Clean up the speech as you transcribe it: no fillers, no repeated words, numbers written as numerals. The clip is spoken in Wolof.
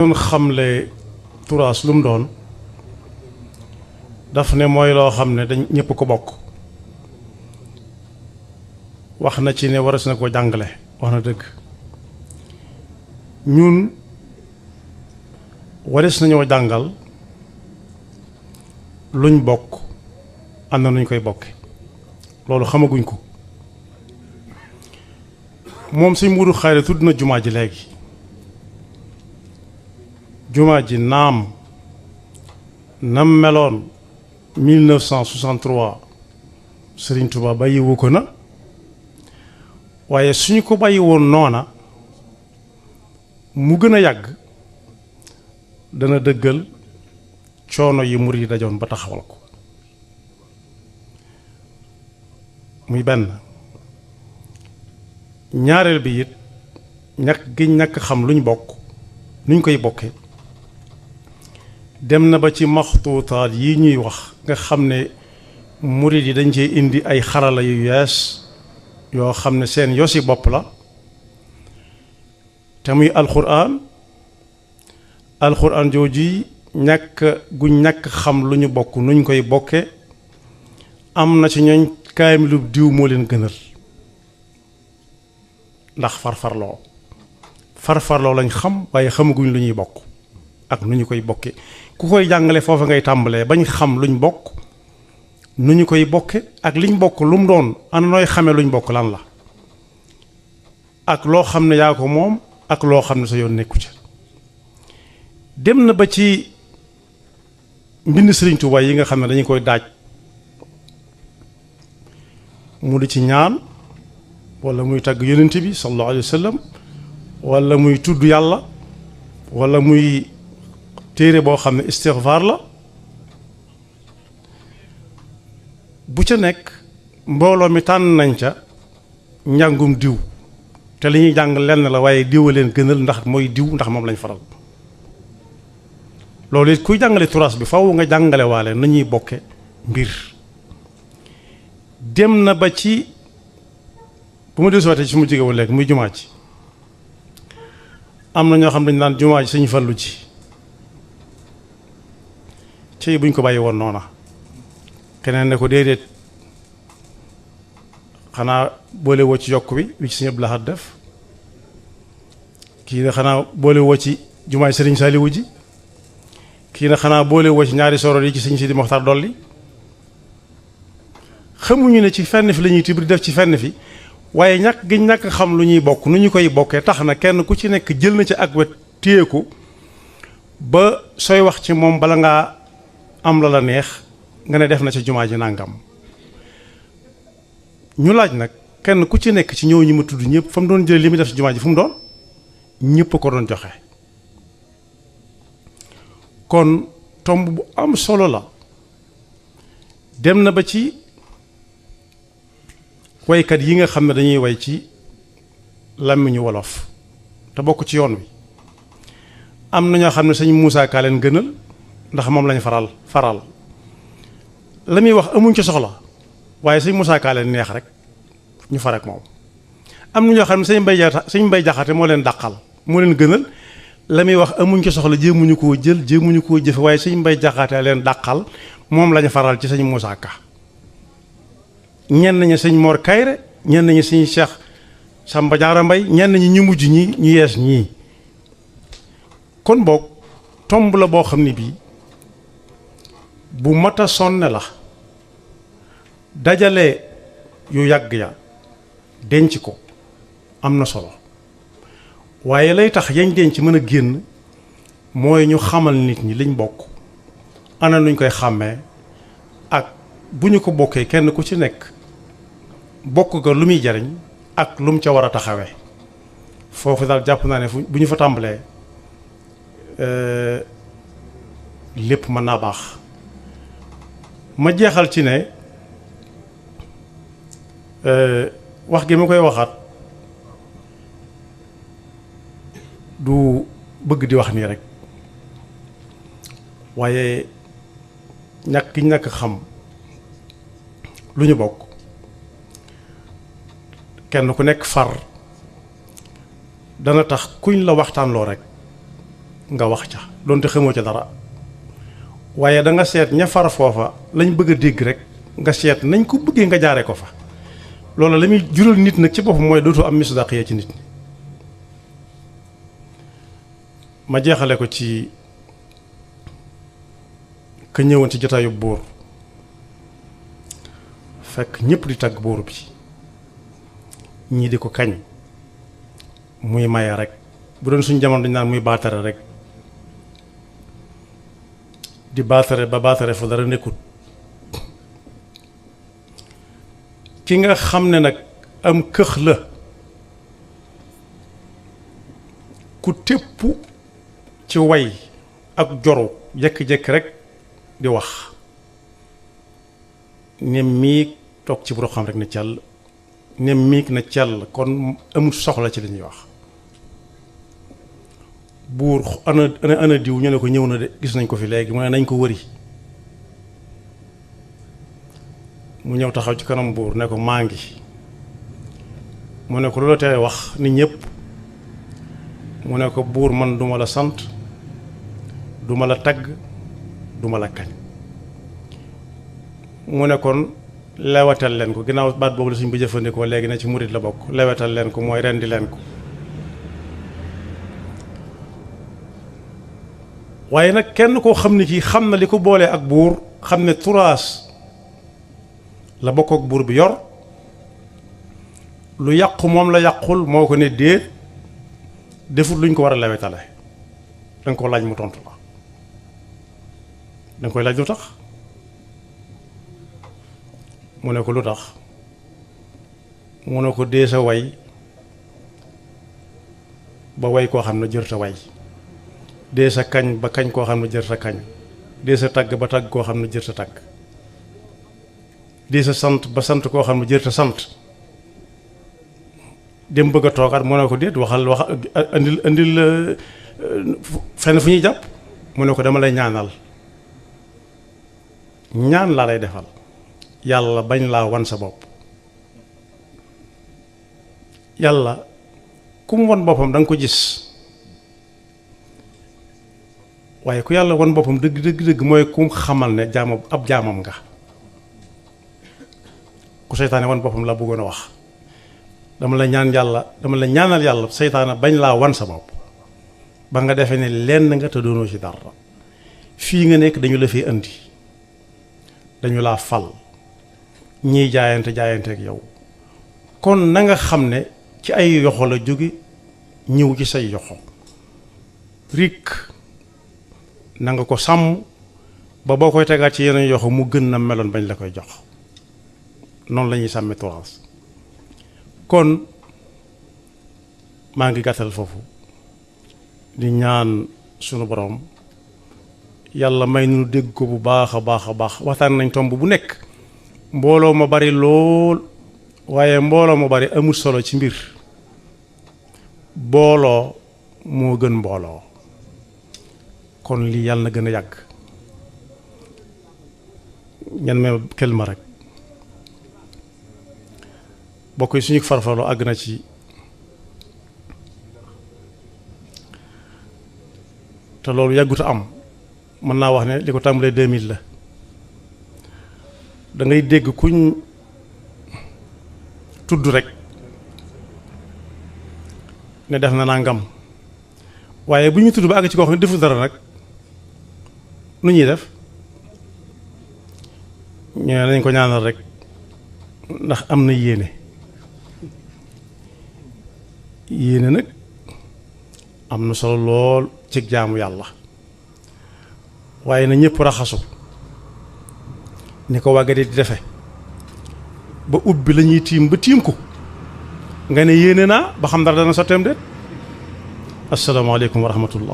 doon xamle turaas lu mu doon daf ne mooy loo xam ne dañ ñëpp ko bokk wax na ci ne waras na ko jàngale wax na dëgg ñun waras nañoo jàngal luñ bokk am na nuñ koy bokke loolu xamaguñ ko moom Sëñ Muudu Xayri tudd na jumaa ji léegi jumaa ji naam nam meloon 1963 Sëriñ Tuubaa bàyyiwu ko na waaye suñu ko bàyyi woon noona mu gën a yàgg dana dëggal coono yi murid yi dajoon ba taxawal ko muy benn ñaareel bi it ñàkk xam luñ bokk nuñ koy bokke dem na ba ci maxtuutaat yi ñuy wax nga xam ne murid yi dañ cee indi ay xarala yu yees yoo xam ne seen yosi bopp la te muy alxuraan jooju ñàkk xam lu ñu bokk nuñ koy bokke am na ci ñooñ kaamilub diw moo leen gënal ndax farfarloo lañ xam waaye xamaguñ lu ñuy bokk ak nu ñu koy bokke ku koy jàngale foofa ngay tàmbalee bañ xam luñ bokk nu ñu koy bokke ak liñ bokk lu mu doon ana nooy xamee luñ bokk lan la ak loo xam ne yaa ko moom ak loo xam ne sa yoon nekku ca dem na ba ci mbind Sëriñ Tuubaa yi nga xam ne dañu koy daaj mu di ci ñaan wala muy tagg yonent bi sallallahu alayhi wa sallam wala muy tudd yàlla wala muy téere boo xam ne istixfaar la bu ca nekk mbooloo mi tànn nañ ca njàngum diw te li ñuy jàng lenn la waaye diw a leen gënal ndax mooy diw ndax moom lañ faral loolu it kuy jàngale turaas bi faw nga jàngale waale nañuy bokke mbir dem na ba ci bu ma desuwaatee ci su ma jóge woon léegi muy jumaa ji am na ñoo xam dañ naan jumaa ji Sëñ Fallu ji ci buñ ko bàyyi woon noona keneen ne ko déedéet xanaa boole woo ci yokk bi wi ci Sëñ Abdul Ahad def kii ne xanaa boole woo ci jumaa Sëriñ Saaliwu ji kii na xanaa boole woo ci ñaari soror yi ci Sëñ Sidi Moxtaar dolli xamuñu ne ci fenn fi la ñuy tibri def ci fenn fi waaye ñàkk xam lu ñuy bokk nu ñu koy bokkee tax na kenn ku ci nekk jël na ci ak wet téye ko ba sooy wax ci moom bala ngaa am la neex nga ne def na ci jumaa ji nàngam ñu laaj nag kenn ku ci nekk ci ñëw ñi ma tudd ñëpp fa mu doon jëlee li muy def ci jumaa ji fu mu doon ñëpp ko doon joxe kon tomb bu am solo la dem na ba ci waykat yi nga xam ne dañuy way ci làmmiñu wolof te bokk ci yoon wi am na ñoo xam ne Sëñ Muusaa Ka leen gënal ndax moom lañ faral la muy wax amuñ ci soxla waaye Sëñ Muusaa Ka leen neex rek ñu far ak moom am na ñoo xam ne Sëñ Mbay Jaxate moo leen dàqal moo leen gënal la muy wax amuñ ci soxla jéemuñu koo jël jéemuñu koo jëfe waaye Sëñ Mbay Jaxate leen dàqal moom lañu faral ci Sëñ Muusaa Ka ñenn ñi Sëñ Mor Kayre ñenn ñi Sëñ Cheikh Samba Diarra Mbay ñenn ñi ñu mujj ñi ñu yees ñii kon boog tomb la boo xam ne bii bu mat a sonne la dajale yu yàgg ya denc ko am na solo waaye lay tax yañ denc mën a génn mooy ñu xamal nit ñi liñ bokk ana nuñ koy xàmmee ak bu ñu ko bokkee kenn ku ci nekk bokk ga lu muy jariñ ak lu mu ca war a taxawee foofu daal jàpp naa ne bu ñu fa tàmbalee lépp mën naa baax ma jeexal ci ne wax gi ma koy waxaat du bëgg di wax nii rek waaye ñàkk xam lu ñu bokk kenn ku nekk far dana tax kuñ la waxtaanloo rek nga wax ca donte xamoo ca dara waaye da nga seet ña far foofa lañ bëgg a dégg rek nga seet nañ ko bëggee nga jaaree ko fa loolu la muy jural nit nag ci boppam mooy dootoo am misdaqiya ci nit ñi. ma jeexale ko ci ka ñëwoon ci jotaayu buur fekk ñëpp di tagg buur bi ñii di ko kañ muy maye rek bu doon suñu jamono dañ naan muy baatare rek di baatare ba baatare fu dara nekkut ki nga xam ne nag am këx la ku tépp ci way ak joru jekki-jekki rek di wax ne miig toog ci buro xam rek ne cell ne miig na cell kon amul soxla ci li ñuy wax buur ana diw ñu ne ko ñëw na de gis nañ ko fi léegi mu ne nañ ko wëri mu ñëw taxaw ci kanam buur ne ko maa ngi mu ne ko lu la tere wax nit ñëpp mu ne ko buur man duma la sant duma la tagg duma la kañ mu ne kon lewatal leen ko ginnaaw baat boobu la suñ bu jëfandikoo léegi na ci murit la bokk lewatal leen ko mooy rendi leen ko waaye nag kenn koo xam ne kii xam na li ko boolee ak buur xam ne turaas la bokk ak buur bi yor lu yàqu moom la yàqul moo ko ne déet defut luñ ko war a lewetale danga ko laaj mu tontu la danga koy laaj lu tax mu ne ko lu tax mu ne ko dee sa way ba way koo xam ne jër sa way dee sa kañ ba kañ koo xam ne jër sa kañ dee sa tagg ba tagg koo xam ne jër sa tagg dee sa sant ba sant koo xam ne jër sa sant dem bëgg a toogaat mu ne ko déet wax andil fenn fu ñuy jàpp mu ne ko dama lay ñaanal ñaan laa lay defal yàlla bañ laa wan sa bopp yàlla ku mu wan boppam da nga ko gis waaye ku yàlla wan boppam dëgg dëgg dëgg mooy ku xamal ne ab jaamam nga ku seytaane wan boppam la bëggoon a wax dama la ñaanal yàlla seytaane bañ laa wan sa bopp ba nga defee ne lenn nga te doonoo ci dara fii nga nekk dañu la fi indi dañu laa fal ñiy jaayante ak yow kon na nga xam ne ci ay yoxo la jóge ñëw ci say yoxo rik na nga ko sàmm ba boo koy tegaat ci yeneen yoxo mu gën na meloon bañ la koy jox noonu la ñuy sàmmi turaas kon maa ngi gàttal foofu di ñaan sunu borom yàlla may nu dégg ko bu baax a baax a baax waxtaan nañ tomb bu nekk mbooloo ma bari lool waaye mbooloo ma bari amul solo ci mbir booloo moo gën mbooloo kon lii yàlla na gën a yàgg ñan me kelma rek bokk yi suñu farfarloo àgg na ci te loolu yàggut a am mën naa wax ne li ko tàmbalee 2000 la da ngay dégg kuñ tudd rek ne def na nangam waaye bu ñu tudd ba àgg ci koo xam ne deful dara nag nu ñuy def ñu ne nañ ko ñaanal rek ndax am na yéene nag am na solo lool ci jaamu yàlla waaye na ñëpp raxasu ni ko wàggade di defe ba ubbi la ñuy tiim ba tiim ko nga ne yéene naa ba xam dara dana sotteem déet asalaamaaleykum wa rahmatullah